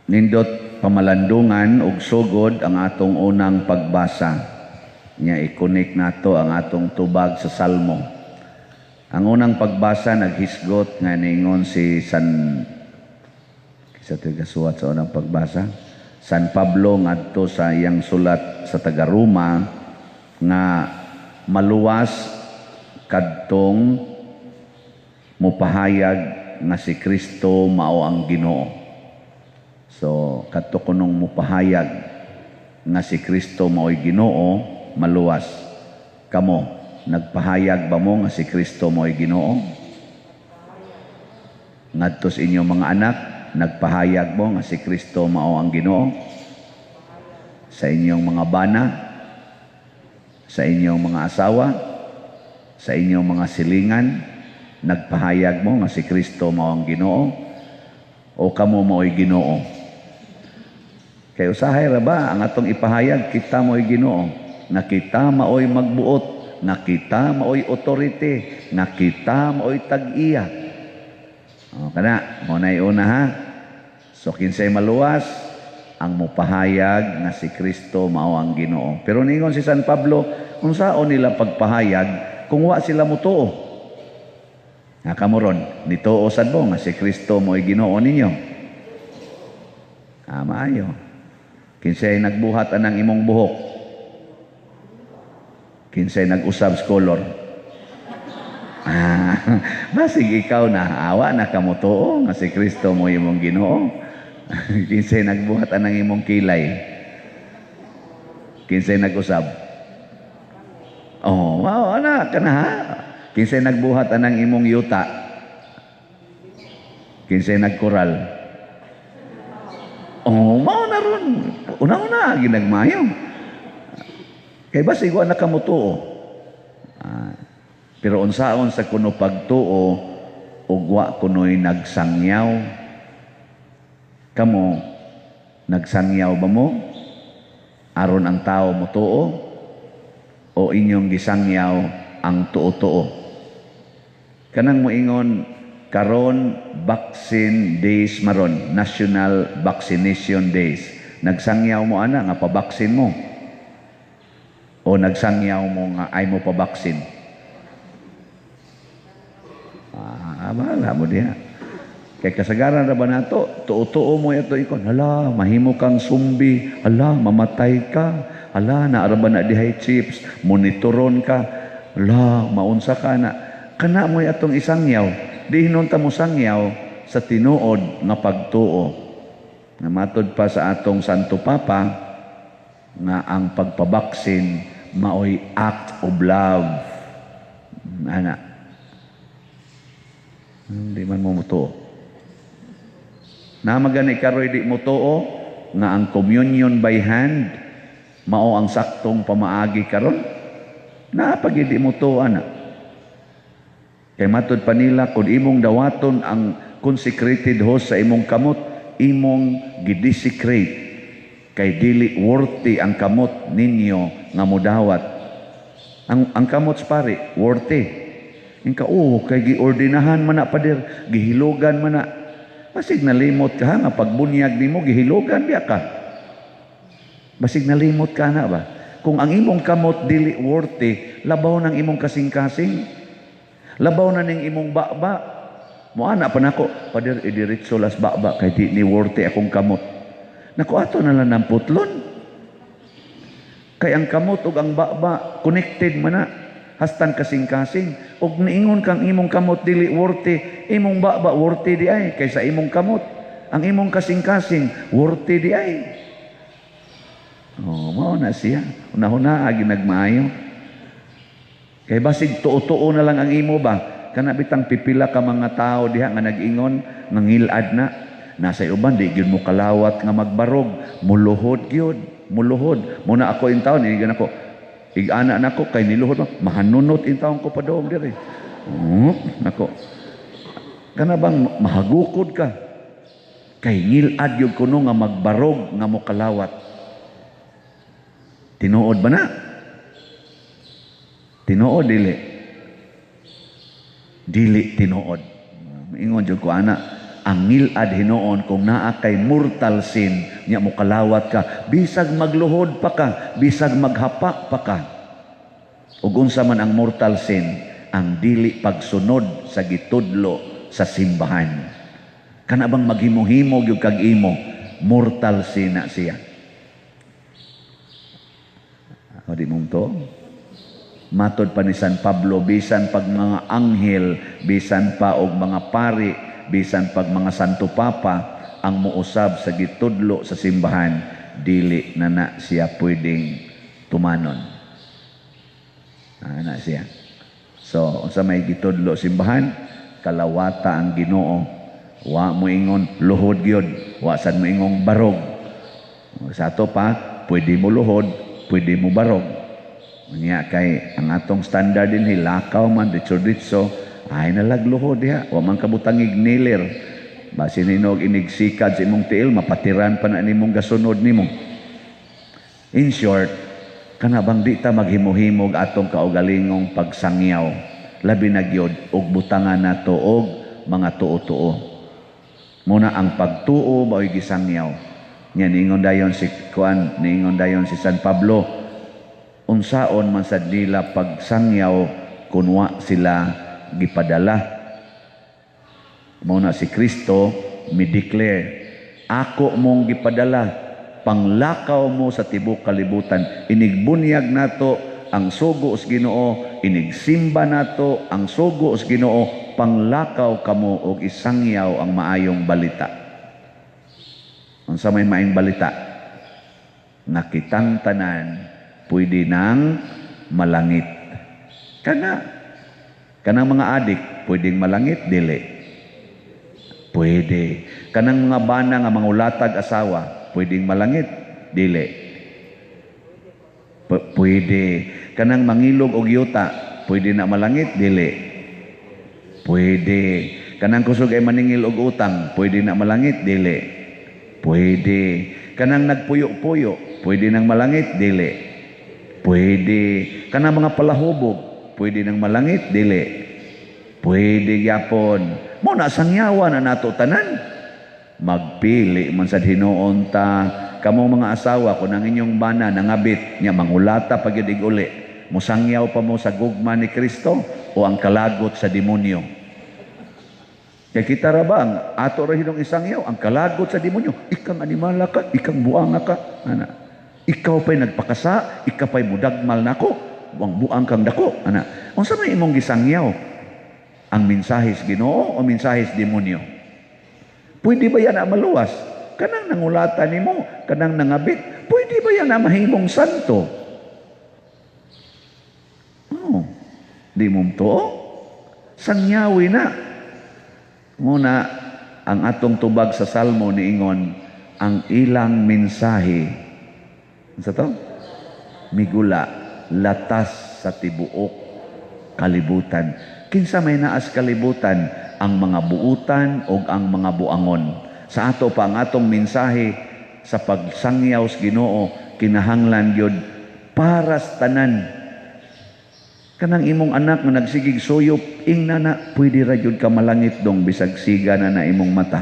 Nindot pamalandungan ug sugod ang atong unang pagbasa. Nya i-connect nato ang atong tubag sa Salmo. Ang unang pagbasa naghisgot nga ningon si San, kinsa to'y gasuwat sa unang pagbasa? San Pablo ngadto sa iyang sulat sa taga-Roma nga maluwas kadtong mupahayag nga si Kristo mao ang Ginoo. So kadto kunong mupahayag nga si Kristo mao'y Ginoo, maluwas. Kamo, nagpahayag ba mo nga si Kristo mao'y Ginoo? Ngadto sa inyong mga anak, nagpahayag mo nga si Kristo mao ang Ginoo? Sa inyong mga bana, sa inyong mga asawa, sa inyong mga silingan, nagpahayag mo nga si Kristo mao ang Ginoo? O kamo mao'y Ginoo? Kay usahay ra ba ang atong ipahayag kita mo'y Ginoo, nga kita mao'y magbuot, nga kita mao'y authority, nga kita mao'y tag-iya? O kana, mao na una ha. So kinsay maluwas? Ang mupahayag nga si Kristo mao ang Ginoo. Pero ningon si San Pablo, unsaon nila pagpahayag kung wa sila mutuo? Nga kamo ron, nituo sad mo nga si Kristo mo'y Ginoo ninyo? Ah, maayo. Kinsay nagbuhat anang imong buhok? Kinsay nag-usab sa color? Ah, basig ikaw na awa na kamutuo nga si Kristo mo imong Ginoo. Kinsay nagbuhat anang imong kilay? Kinsay nag-usab? Oh, wow, ana kana ha. Kinsay nagbuhat anang imong yuta? Kinsay nagkoral? Oh, mao na ron. Una-una ginagmayo. Kay basig wa na kamutuo. Ah, pero unsaon sa kuno pagtuo ug wa kuno'y nagsangyaw? Kamo, nagsangyaw ba mo aron ang tao motuo o inyong gisangyaw ang tuo-tuo? Kanang moingon karon Vaccine Days maron, National Vaccination Days. Nagsangyaw mo ana nga pabaksin mo? O nagsangyaw mo nga ay mo pabaksin? Ah, bahala mo diha. Kay kasagaran ra ba nato, tuo-tuo mo ito ikon. Hala, mahimo kang zombie. Hala, mamatay ka. Hala, naa ra ba na dihay chips. Monitoron ka. Hala, maunsa ka na. Kana mo atong isangyaw. Di hinunta mo sangyaw sa tinuod nga pagtuo. Na matod pa sa atong Santo Papa nga ang pagpabaksin maoy act of love. Ana. Hindi man mo mutuo. Na magani karoy di mo tuo nga ang communion by hand mao ang saktong pamaagi karon. Naa pag di mo tuo ana. Kay matod pa nila, kung imong dawaton ang consecrated host sa imong kamot, imong gidesecrate kay dili worthy ang kamot ninyo nga modawat. Ang kamot sa pari worthy. Inka, oh, kay giordinahan man na, pader, gihilogan man na. Basig nalimot ka ha, nga pagbunyag nimo gihilogan biya ka. Basig nalimot ka na ba? Kung ang imong kamot dili worthy, labaw ng imong kasing-kasing. Labaw na ning imong baba. Mo ana pa nako, "Pader, idiretso las baba kay di ni worthy akong kamot." Nako, ato na lang ng putlon. Kay ang kamot ug ang baba connected man na. Hastang kasing-kasing. Ug niingon kang imong kamot dili worthy, imong baba worthy di ay kaysa imong kamot. Ang imong kasing-kasing worthy di ay. Oh, mao na siya. Una-una agi nagmaayo. Kay basig tuo-tuo na lang ang imo ba? Kana bitang pipila ka mga tao diha nga nag-ingon, ngilad na. Nasa uban di gyud mo kalawat nga magbarog, muluhod gyud, muluhod. Muna ako in taon, ini ako. Ig-ana nako kay niluhod mo, mahanunot in taon ko padong diri. Oh, nako. Kana bang mahagukod ka? Kay ngilad gyud kuno nga magbarog nga mo kalawat. Tinuod ba na? Tinuod dili? Dili tinuod. Ingon jud ko ana. Ang ngilad hinuon kung naa kay mortal sin nya mokalawat ka, bisag magluhod pa ka, bisag maghapa pa ka. Ug unsa man ang mortal sin? Ang dili pagsunod sa gitudlo sa simbahan. Kana bang maghimo-himo gyud kag imo, mortal sin na siya. O di mong to? Matod pa ni San Pablo, bisan pag mga anghel, bisan pa og mga pari, bisan pag mga Santo Papa ang muusab sa gitudlo sa simbahan, dili na na siya pwedeng tumanon. Ana siya. So, unsa may gitudlo simbahan? Kalawata ang Ginoo. Wa mo ingon luhod gyud, wa sad mo ingong barog. Sa ato pa, pwede mo luhod, pwede mo barog. Unya kay ang atong standard din lakaw man ditso-ditso, ay nalagluhod diha, wa man kabutangig nilir. Basin hinog inigsikad sa imong tiil, mapatiran pa na nimong gasunod nimo. In short, kana bang di ta maghimo-himog atong kaugalingong pagsangyaw, labi na gyud og butangan nato og mga tuo-tuo. Muna ang pagtuo mao'y gisangyaw. Nya niingon dayon si kuan, niingon dayon si San Pablo, unsaon man sad nila pagsangyaw kun wa sila gipadala? Mao na si Kristo mi-declare, "Ako mong gipadala, panglakaw mo sa tibok kalibutan." Inigbunyag nato ang sugo sa Ginoo, inigsimba nato ang sugo sa Ginoo, panglakaw kamo og isangyaw ang maayong balita. Unsa may maayong balita? Nga kitang tanan pwede nang malangit. Kanang mga adik, pwedeng malangit, dili? Pwede. Kanang mga bana nga mangulatag asawa, pwedeng malangit, dili? Pwede. Kanang mangilog og yuta, pwede na malangit, dili? Pwede. Kanang kusog ay maningil og utang, pwede na malangit, dili? Pwede. Kanang nagpuyo-puyo, pwede nang malangit, dili? Pwede. Kanang mga palahubog, pwede nang malangit, dili? Pwede gyapon. Mo na sangyawa na nato tanan. Magpili man sad hinuon ta. Kamo mga asawa, kung ang inyong bana nangabit, nya mangulata pa gyud uli, musangyaw pa mo sa gugma ni Kristo o ang kalagot sa demonyo? Kaya kita ra ba, ang ato ra hinong isangyaw, ang kalagot sa demonyo, ikang animala ka, ikang buanga ka, ana. Ikaw pa'y nagpakasa, ikaw pa'y mudagmal nako, buang buang kang dako, ana. Unsa may imong gisangyaw? Ang mensahe sa Ginoo o mensahe sa demonyo? Pwede ba yan na maluwas? Kanang nangulata nimo, kanang nangabit, pwede ba yan na mahimong santo? Oh, di mo to? Sangyawi na. Muna, ang atong tubag sa Salmo niingon, ang ilang mensahe. Sa to? Migula, latas sa tibuok kalibutan. Kinsa may naas kalibutan? Ang mga buutan o ang mga buangon. Sa ato pa, ang atong mensahe sa pagsangyaw sa Ginoo kinahanglan gyud para sa tanan. Kanang imong anak nga nagsigig suyop, ingna na, "Pwede ra gyud ka malangit dong bisag siga na na imong mata."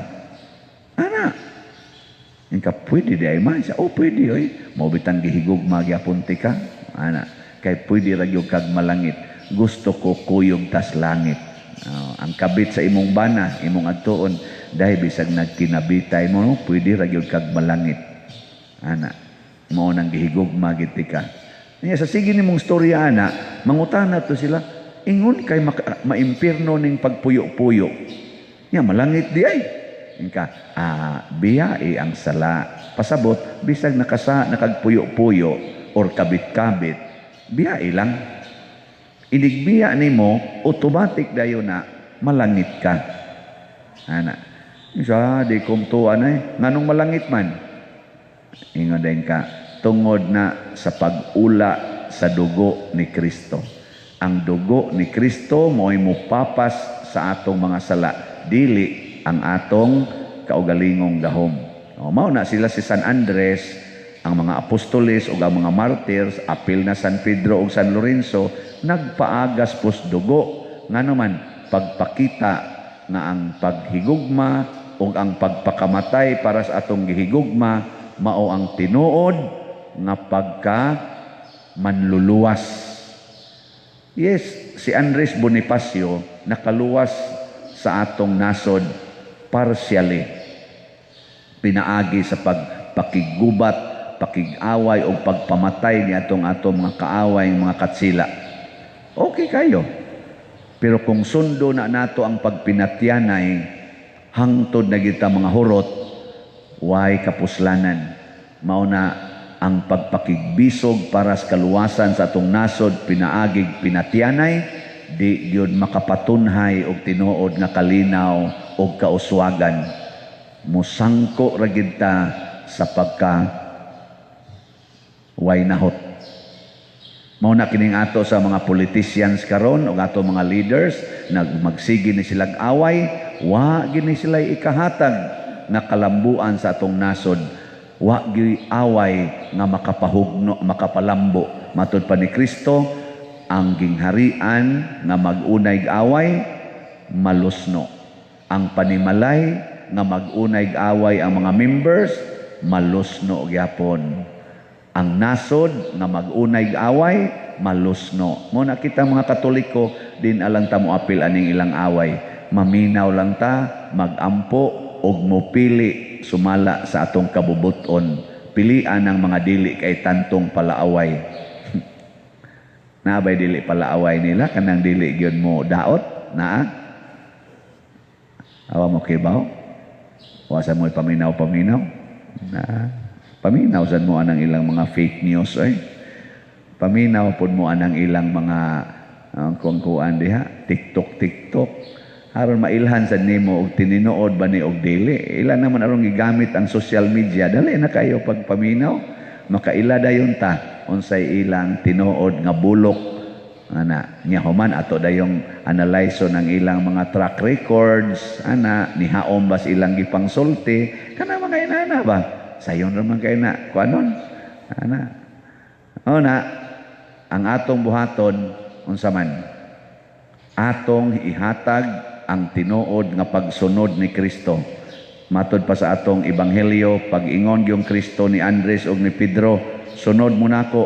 Ana. Inka, "Pwede di ay man siya." "Oh, pwede oy. Mao bitang gihigugma gyapon tika." Ana, kay pwede ra gyud kag malangit. Gusto ko kuyog tas langit. Oh, ang kabit sa imong bana, imong adtuon, dahil bisag nagkinabitay mo, no, pwede ra gyud kag malangit. Ana, mao nang gihigugma gid ka. Niya sa sige nimong storya ana, mangutana to sila, ingon kay maimpirno ning pagpuyo-puyo. Nya malangit di ay. Inka, biyae ang sala. Pasabot, bisag nakasa nakagpuyo-puyo or kabit-kabit, biyae lang. Inigbiya nimo, automatic dayon na malangit ka. Ana. Isa, di kumtuan ay. Nganong malangit man? Ingon din ka, tungod na sa pag-ula sa dugo ni Kristo. Ang dugo ni Kristo mo'y mupapas sa atong mga sala. Dili ang atong kaugalingong gahom. O, mao na sila si San Andres, ang mga apostoles o ang mga martyrs, apil na San Pedro ug San Lorenzo, nagpaagas pos dugo. Ngano man, pagpakita nga ang paghigugma ug ang pagpakamatay para sa atong gihigugma mao ang tinuod nga pagka manluluwas. Yes, si Andres Bonifacio nakaluwas sa atong nasod partially, pinaagi sa pagpakiggubat, pakig-away o pagpamatay ni atong atong mga kaaway, mga katsila. Okay kayo. Pero kung sundo na nato ang pagpinatyanay, hangtod na kita mga hurot, way kapuslanan. Mao na ang pagpakigbisog para sa kaluwasan sa atong nasod pinaagig pinatyanay, di gyud makapatunhay og tinuod nga kalinaw og kauswagan. Musangko ra gid ta sa pagka way nahot. Mao na kining ato sa mga politicians karon ug ato mga leaders, nagmagsige ni silag away, wa gini sila ikahatag nga kalambuan sa atong nasod. Wa gyud away nga makapahugno, makapalambo. Matud pa ni Kristo, ang gingharian nga mag-unay away malusno. Ang panimalay nga mag-unay away ang mga members, malusno gyapon. Ang nasod nga mag-unay away, malusno. Mo na kita mga Katoliko, din alang ta mo apil aning ilang away. Maminaw lang ta, magampo og mopili sumala sa atong kabubuton. Pilian ang mga dili kay tantong palaaway. Naa bay dili palaaway nila kanang dili gyud mo daot naa? Awa mo kibaw? Wa sa mo paminaw-paminaw? Na paminaw sad mo anang ilang mga fake news ay. Paminaw pod mo anang ilang mga kuan diha, TikTok TikTok. Aron mailhan sad nimo og tininuod ba ni og dili. Ila naman aron gigamit ang social media, dali na kayo pagpaminaw. Makaila dayon ta unsay ilang tinuod nga bulok ana nya, human ato dayong analyze ang ilang mga track records ana, nihaom bas ilang gipangsulti kana mga inana ba, sayon ra man kay na kuanon ana. O na ang atong buhaton, unsa man atong ihatag ang tinuod nga pagsunod ni Kristo. Matod pa sa atong ebanghelyo, pag-ingon yung Kristo ni Andres ug ni Pedro, "Sunod mo nako,"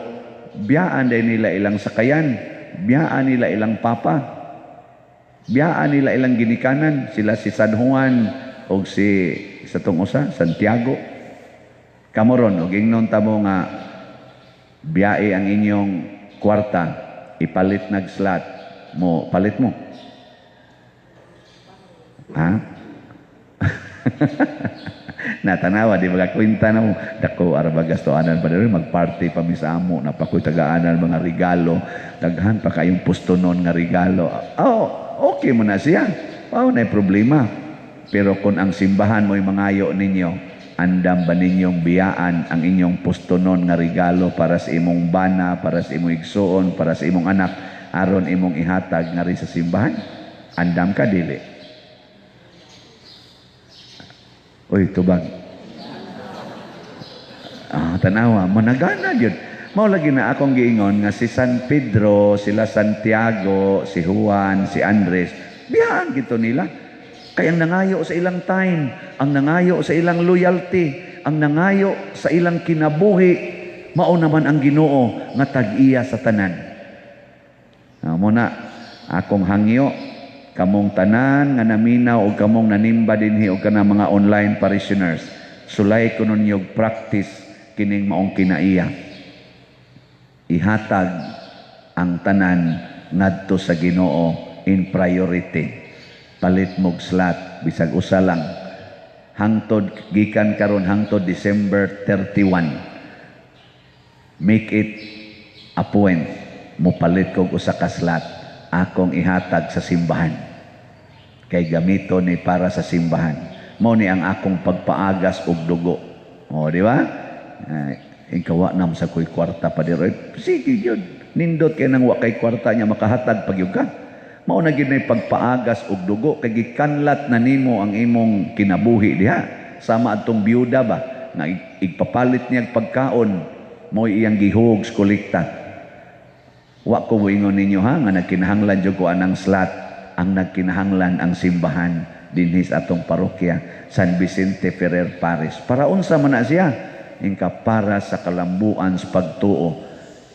biyaan day nila ilang sakayan, biyaan nila ilang papa, biyaan nila ilang ginikanan, sila si San Juan og si sa tong usa, Santiago. Kamo ron, og ingnon ta mo nga biyae ang inyong kwarta, ipalit nag slot mo, palit mo? Ha? Natanawa, di ba kwenta na mo? Dako, araba gastoanan pa rin, magparty pa mi sa amo, napakoy tagaanan mga regalo, daghan pa kayong pustonon nga regalo. Oh, okay mo na siya. Oh, na problema. Pero kung ang simbahan mo'y mangayo ninyo, andam ba ninyong biyaan ang inyong pustonon nga regalo para sa imong bana, para sa imong igsuon, para sa imong anak, aron imong ihatag nga rin sa simbahan? Andam ka, dili? Uy, tubag. Ah, tanawa, managana yun. Mao lagi na akong giingon nga si San Pedro, sila Santiago, si Juan, si Andres, biyaan gito nila. Kaya ang nangayo sa ilang time, ang nangayo sa ilang loyalty, ang nangayo sa ilang kinabuhi, mao naman ang Ginoo nga tag-iya sa tanan. Ah, mo na akong hangyo kamong tanan nga naminaw o kamong nanimba dinhi o kanang mga online parishioners, sulay kuno ninyog practice kining maong kinaiya. Ihatag ang tanan ngadto sa Ginoo in priority. Palit mog slot bisag usa lang hangtod gikan karon hangtod December 31. Make it a point, mopalit kog usa ka slot, akong ihatag sa simbahan kay gamito ni para sa simbahan. Mao ni ang akong pagpaagas og dugo. O, di ba? Ay, ikaw nam sa koy kwarta pa diro. Sige gyud, nindot kay nang wa kay kwarta niya, makahatag pag yun ka. Mao na gyud nay pagpaagas og dugo kay gikanlat na nimo ang imong kinabuhi diha. Sama adtong biyuda ba nga igpapalit niya pagkaon, mo iyang gihug sa kolekta. Wa ko moingon ninyo ha nga nagkinahanglan jud ko anang slot. Ang nagkinahanglan ang simbahan dinhi sa atong parokya, San Vicente Ferrer Parish. Para unsa man na siya? Ingka para sa kalambuan sa pagtuo.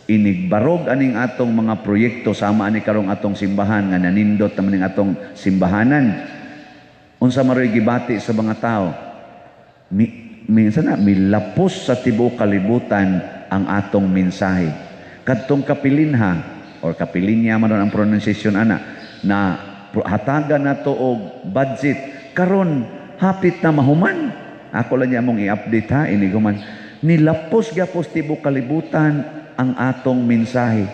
Inigbarog aning atong mga proyekto, sama ani karong atong simbahan nga nanindot naman ning atong simbahanan. Unsa maroy gibati sa mga tao? Minsan na milapos sa tibuok kalibutan ang atong mensahe. Kadtong Capelinha or Kapilinya man ang pronunciation ana na hatagan nato og budget, karon hapit na mahuman. Ako lang niya mong i-update ha, iniguman. Nilapos gyapos tibuok kalibutan ang atong mensahe.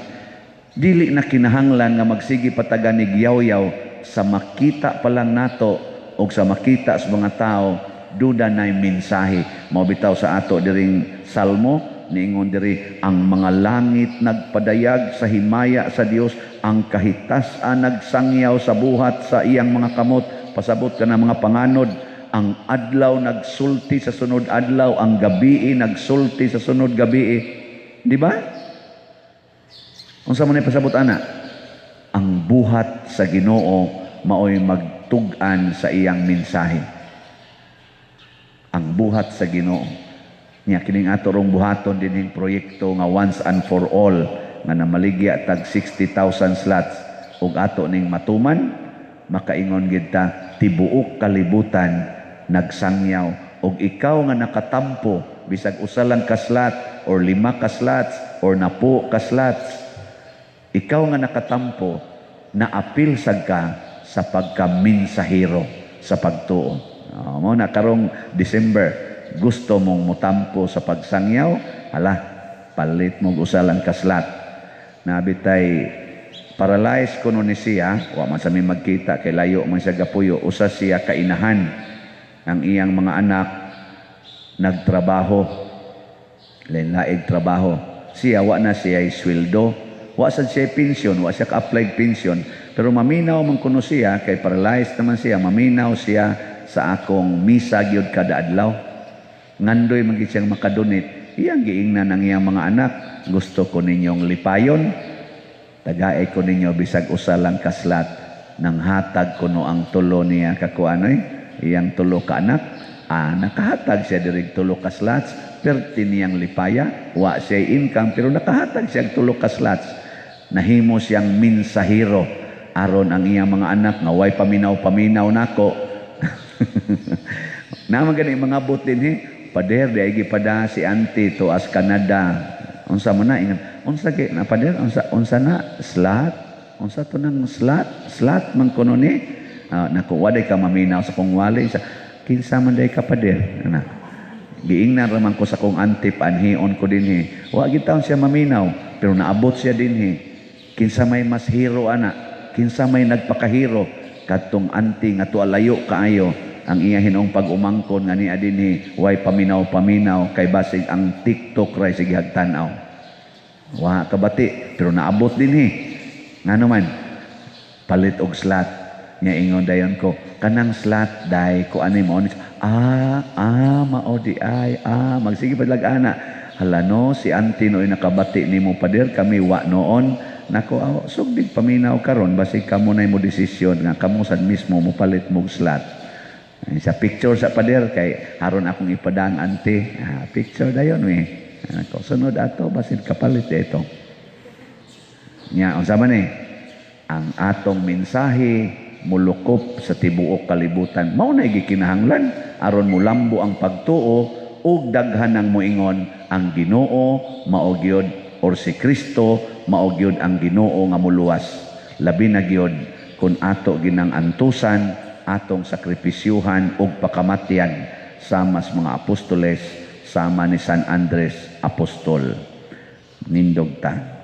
Dili na kinahanglan nga magsige pa ta ganig yaw-yaw. Sa makita pa lang nato o sa makita sa mga tao, duda na'y mensahe. Mao bitaw sa ato diring salmo, niingon diri, "Ang mga langit nagpadayag sa himaya sa Dios, ang kahitas-an nagsangyaw sa buhat sa iyang mga kamot." Pasabot ka na mga panganod. Ang adlaw nagsulti sa sunod adlaw, ang gabii nagsulti sa sunod gabii. Di ba? Unsa man pasabot ana? Ang buhat sa Ginoo maoy magtug-an sa iyang mensahe. Ang buhat sa Ginoo. Nya kining ato rong buhaton dinhing proyekto nga once and for all nga namaligya tag 60,000 slots ug ato ning matuman, makaingon gid ta, tibuok kalibutan nagsangyaw. Og ikaw nga nakatampo bisag usa lang ka slot or lima ka slots or napo ka slots, ikaw nga nakatampo, naapil sad ka sa pagkaminsahero sa pagtuo. Mo na karong December, gusto mong mutampo sa pagsangyaw, hala, palit mo usa lang ka slot. Nabitay paralyzed kuno ni siya, wa man sa mi magkita kay layo man siya gapuyo, usa siya kainahan. Ang iyang mga anak nagtrabaho, lain-laing trabaho. Siya wa na siya sweldo, wa sad siya pensyon, wa siya ka-apply pensyon, pero maminaw man kuno siya kay paralyzed naman siya, maminaw siya sa akong misa gyud kada adlaw. Ngandoy man gid siyang makadonate. Iyang giingnan ang iyang mga anak, "Gusto ko ninyong lipayon. Tagae ko ninyo bisag usa lang ka slot." Nang hatag kuno ang tulo niya kakuanoy, iyang tulo ka anak. Ah, nakahatag siya diri tulo ka slots, perti niyang lipaya, wa siya income pero nakahatag siya tulo ka slots. Nahimo siyang minsahero aron ang iyang mga anak nga way paminaw-paminaw nako. Naman gani mga bot din he. "Pader, di ay gipada si auntie to as Canada." "Unsa mo na?" Ingon, "Unsa gi na, pader? Unsa unsa na slot? Unsa to nang slot? Slot man kuno ni." Ah, naku, waday ka maminaw sa kong wali sa kinsa man day ka, pader. Ana. Giingnan raman ko sa kong auntie, paanhion ko dinhi. Wa gid taon siya maminaw, pero naabot siya dinhi. Kinsa may mas hero ana? Kinsa may nagpakahero? Kadtong auntie nga tuwa layo kaayo ang iya hinuong pag-umangkon nga niya dinhi, way paminaw-paminaw kay basig ang TikTok ray sige hagtan-aw. Wa kabati pero naabot dinhi. Ngano man palit og slot nya, ingon dayon ko, "Kanang slot day ko ani mo." "Ah, ah, mao di ay." Ah, magsige padlag ana. "Hala no, si auntie no nakabati nimo, pader, kami wa noon." Nako, aw, sugdig paminaw karon, basig kamo na mo desisyon nga kamo sad mismo mo palit mog slot. Ay, sa picture sa pader kay aron akong ipadang auntie. Ah, picture dayon we. Nako, sunod ato basin kapalit ito. Nya unsa man eh? Ang atong mensahe mulukop sa tibuok kalibutan. Mao na gikinahanglan aron mulambo ang pagtuo ug daghan ang moingon ang Ginoo mao gyud or si Kristo mao gyud ang Ginoo nga muluwas. Labi na gyud kun ato ginang antusan atong sakripisyuhan ug pakamatyan sama sa mga apostoles, sama ni San Andres Apostol. Nindog ta.